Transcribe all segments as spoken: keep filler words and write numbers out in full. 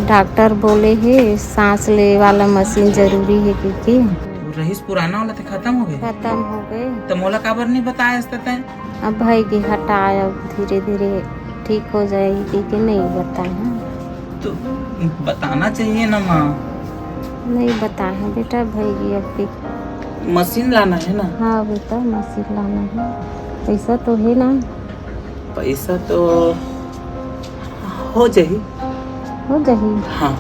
Doctor बोले हे, सांस ले वाला मशीन जरूरी हे, क्योंकि वो रहीस पुराना वाला, तो खत्म हो गए। खत्म हो गए। तो मोला काबर नहीं बताया, हंसता तैं? अब भाई के हटाए, अब धीरे धीरे ठीक हो जाएगी, क्योंकि नहीं बताए हैं। तो बताना चाहिए ना, माँ। नहीं बताए हैं बेटा, भाई की अब की। मशीन लाना है ना? हाँ बेटा, मशीन लाना है। पैसा तो है ना? पैसा तो हो जाही। हो जाही। हाँ।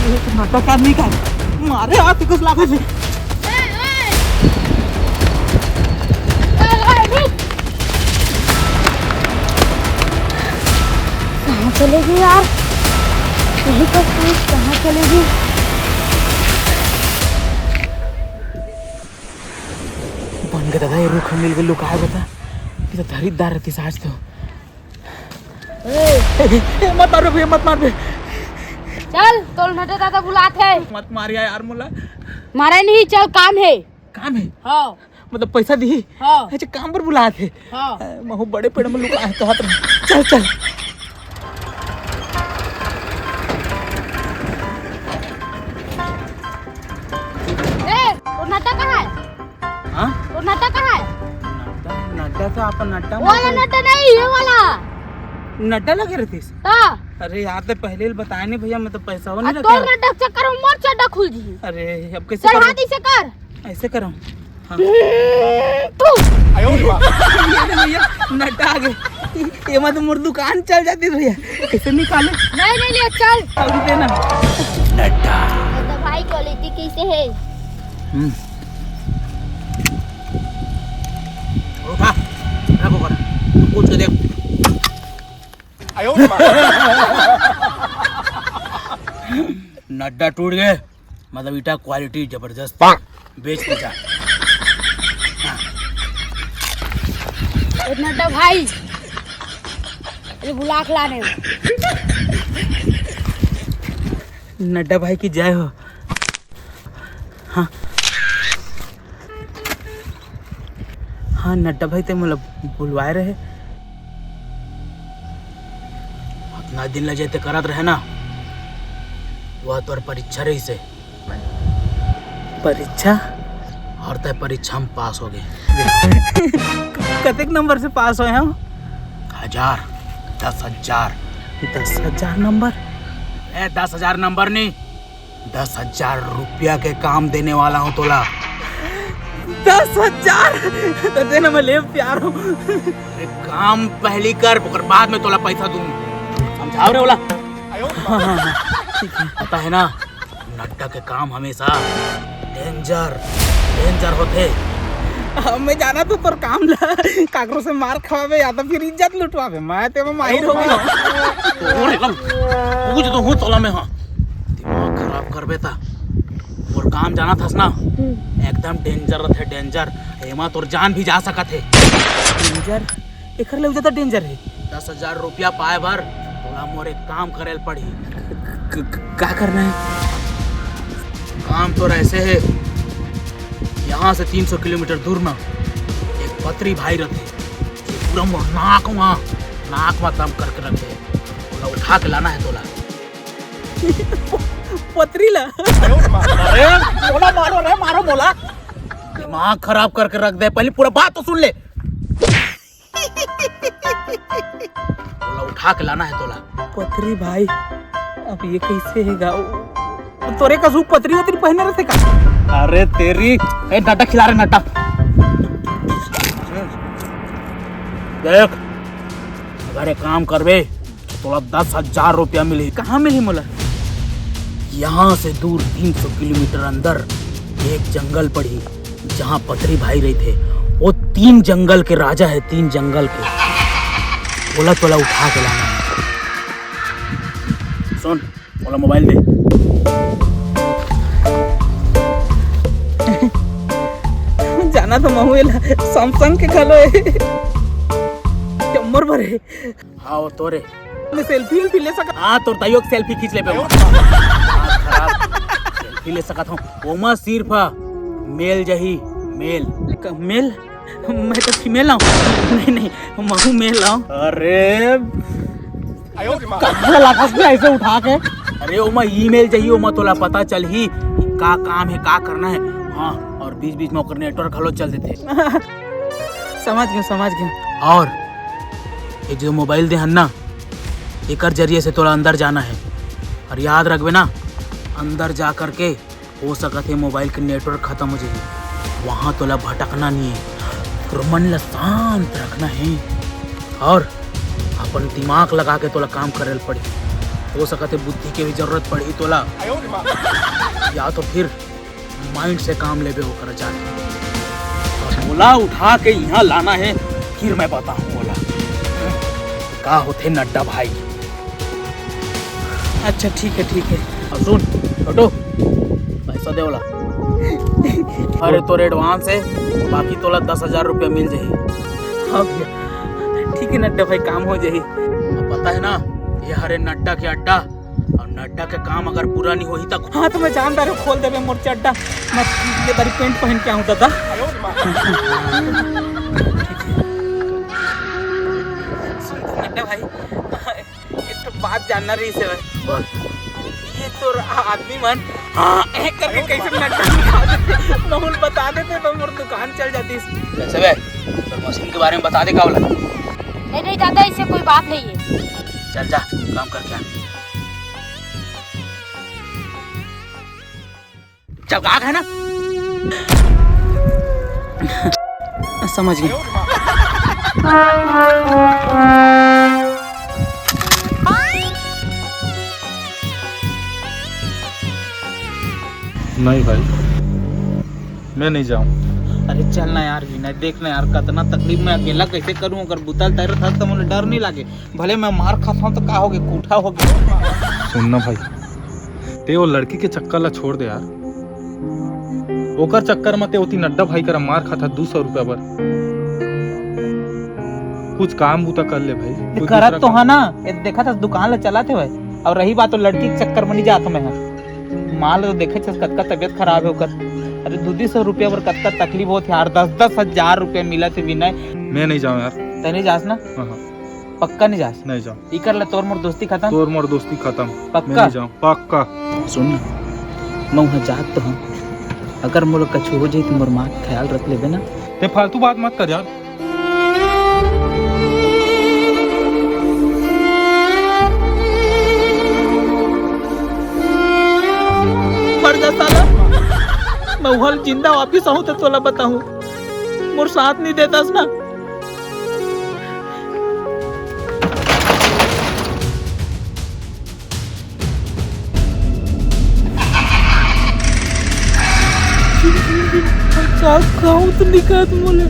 ये तो नाटक आदमी का है। मारे हाथ कुछ लागत है। कहाँ चलेगी यार? यही तो चीज कहाँ चलेगी? बन के दादा, ये रुख मिल के लुकाए बता। ये तो धरीदार रहती साज तो। ए, ए, मत मार बे भैया, मत मार बे। चल, तोर नटे दादा बुलात है। मत मारिया यार मोला। मारे नहीं, चल काम है। काम है? हाँ। मतलब पैसा दी? हाँ। अच्छा, काम पर बुलात है? हाँ। अ, महू बड़े पेड़ में लुका है, कहत रहे। चल, चल। ए, वो नड्डा कहाँ है? हाँ? वो नड्डा कहाँ है? नड्डा, नड्डा तो अपन नड्डा वो वाला में नड्डा नहीं, ये वाला। नड्डा लगे रहतीस? हाँ। अरे यार, तो पहले ही बताया नहीं भैया, मैं तो पैसा वो नहीं अब रखा। तो नड्डा चक्कर में मोर चड्डा खुल जी। अरे, अब कैसे चढ़ा करूँ? दी से कर। ऐसे करो। हाँ। तू। ये ले भैया, नड्डा आ गए। ये मत मोर दुकान चल जाती भैया। कैसे निकाले? नहीं, नहीं, ले, चल। अभी देना। नड्डा। तो भाई, क्वालिटी कैसे है? हम्म। उठा, रखो कर। कुछ देख। नड्डा टूट गए। मतलब, इटा क्वालिटी जबरदस्त। बेच दे जा। इतना तो भाई, ये बुला के लाने। नड्डा भाई की जय हो। हाँ। हाँ, नड्डा भाई, ते मोला बुलवाए रहे। अतना दिन ले जे ते करत रहे ना, वह तोर परीक्षा रहिसे। परीक्षा? और ते परीक्षा में पास हो गए। कतेक नंबर से पास होए हम? हजार। दस हजार। दस हजार नंबर? ए, दस हजार नंबर नहीं, दस हजार रुपया के काम देने वाला हूँ तोला। दस हजार? तो देना, मैं ले प्यार हूँ। अरे, काम पहली कर, ओकर बाद में तोला पैसा दूँ। समझाओ रे ओला। हाँ, हाँ, हाँ, ठीक है। पता है ना, नड्डा के काम हमेशा डेंजर, डेंजर होथे। अब मैं जाना तो तोर काम ला, काकरो से मार खवाबे या तो फिर इज्जत लुटवाबे, मैं ते में माहिर हो गया। तोर एकदम पूछ तो हूँ तोला में, हाँ। दिमाग खराब करबे ता। मोर काम जानत हस ना? हम्म। एकदम डेंजर रथे, डेंजर। एमा तोर जान भी जा सकत हे। डेंजर? एकर ले ज्यादा डेंजर हे। दस हजार रुपया पाए बर तोला मोर एक काम करे ल पड़ही। क-, क-, का करना है? काम तो ऐसे है, यहाँ से तीन सौ किलोमीटर दूर ना एक पतरी भाई रथे, जे पूरा मोर नाक मा, नाक मा दम करके रखे। ओला उठा के लाना है तोला। पतरी ला। अरे, मोला मारो रे, मारो मोला। दिमाग खराब करके रख दे, पहले पूरा बात तो सुन ले। ओला उठा के लाना है तोला। पतरी भाई, अब ये कैसे है गा? तोरे का सूप पतरी उतरी पहने रहते का? अरे तेरी, ए, नड्डा खिला रे, नड्डा। देख, अगर ये काम करबे, तोला दस हजार रुपया मिलही। कहाँ मिलही मोला? यहाँ से दूर तीन सौ किलोमीटर अंदर एक जंगल पड़ही, जहाँ पथरी भाई रहिथे। वो तीन जंगल के राजा हे, तीन जंगल के। ओला तोला उठा के लाना हे। सुन, मोला मोबाइल दे। जाना तो महू एला, Samsung के घलो हे। नंबर भर हे। हाँ, वो तोरे। मैं selfie उल्फी ले सकत? हाँ, तोर दाइयो के selfie खींच लेबे। दिमाग खराब। Selfie ले सकत हूँ। ओमा सिर्फ मेल जही, मेल। क-, मेल? मैं तो female हूँ। नहीं, नहीं, महू male हूँ। अरे, कहाँ लागत हे ऐसे उठा के? अरे, ओमा email जही, ओमा तोला पता चलही का काम हे, का करना हे। हाँ, और बीच-बीच में ओकर network घलो चल देथे। समझ गेंव, समझ गेंव। और ये जो मोबाइल दे हन ना, एकर जरिए से तोला अंदर जाना हे। और याद रखबे ना, अंदर जा करके हो सकत हे मोबाइल के network खतम हो जाही, वहाँ तोला भटकना नहीं हे, तोर मन ला शांत रखना हे और अपन दिमाग लगा के तोला काम करे ल पड़ही। हो सकत हे बुद्धि के भी जरूरत पड़ही तोला, या तो फिर mind से काम लेबे ओकर जाके। और मोला उठा के यहाँ लाना हे, फिर मैं बताहूँ ओला का होथे नड्डा भाई। अच्छा, ठीक हे, ठीक हे। और सुन, छोटू, पैसा दे ओला। अरे, तोर advance हे, बाकी तोला दस हजार रुपया मिल जाही। हाँ भैया, ठीक हे नड्डा भाई, काम हो जाही। अब पता हे ना, ये हरे नड्डा के अड्डा, और नड्डा के काम अगर पूरा नहीं होही त हाँ, तो मैं जानदार हूँ, खोल देबे मोर चड्डा। मैं ये बारी pant पहन के आऊँ दादा। ठीक हे। सुन तो नड्डा भाई, एक ठो बात जानना रहिस हे भाई। बोल। ये तोर आदमी मन, हाँ, ऐ करके कैसे नड्डा निकाल देथे? महू ल बता देते तो मोर दुकान चल जातिस। कैसे बे? तोर मशीन के बारे में बता दे का ओला। नहीं, नहीं दादा, ऐसे कोई बात नहीं हे। चल जा, काम करके आ। चल, का हे ना? समझ गेंव। नहीं भाई, मैं नहीं जाऊँ। अरे चल ना यार विनय, देख ना यार, कतना तकलीफ, मैं अकेला कैसे करूँ? अगर बुता ल तैरत हस त मोला डर नहीं लागे। भले मैं मार खात हूँ तो का होगे, कूठा होगे। सुन ना भाई, ते वो लड़की के चक्कर ला छोड़ दे यार। ओकर चक्कर म ते ओती नड्डा भाई करा मार खाता दू सौ रुपया बर। कुछ काम बूता कर ले भाई, कुछ करत दूसरा तो काम। हा ना, ये देखत हस दुकान ला चलात हे भाई। और रही बात तो लड़की के चक्कर म नहीं जात मैं हा। माल तो देखे छस कतका तबीयत खराब हे ओकर। अरे दू दू सौ रुपया बर कतका तकलीफ होत हे यार, दस दस हजार रुपया मिलत हे विनय। मैं नहीं जाऊँ यार। ते नहीं जास ना? हाँ, हाँ। पक्का नहीं जास? नहीं जाऊँ। इकर ले तोर मोर दोस्ती खतम? तोर मोर दोस्ती खतम। पक्का? मैं नहीं जाऊँ, पक्का। सुन ना, मैं उहाँ जात तो हूँ, अगर मोला कछु हो जाई तो मोर माँ के ख्याल रख लेबे ना। ते फालतू बात मत कर यार। मर जा साला, मैं उहाँ ले जिंदा वापिस आहूँ तो तोला बताहूँ, मोर साथ नहीं देतस ना। का कहूँ तो निकात मोला।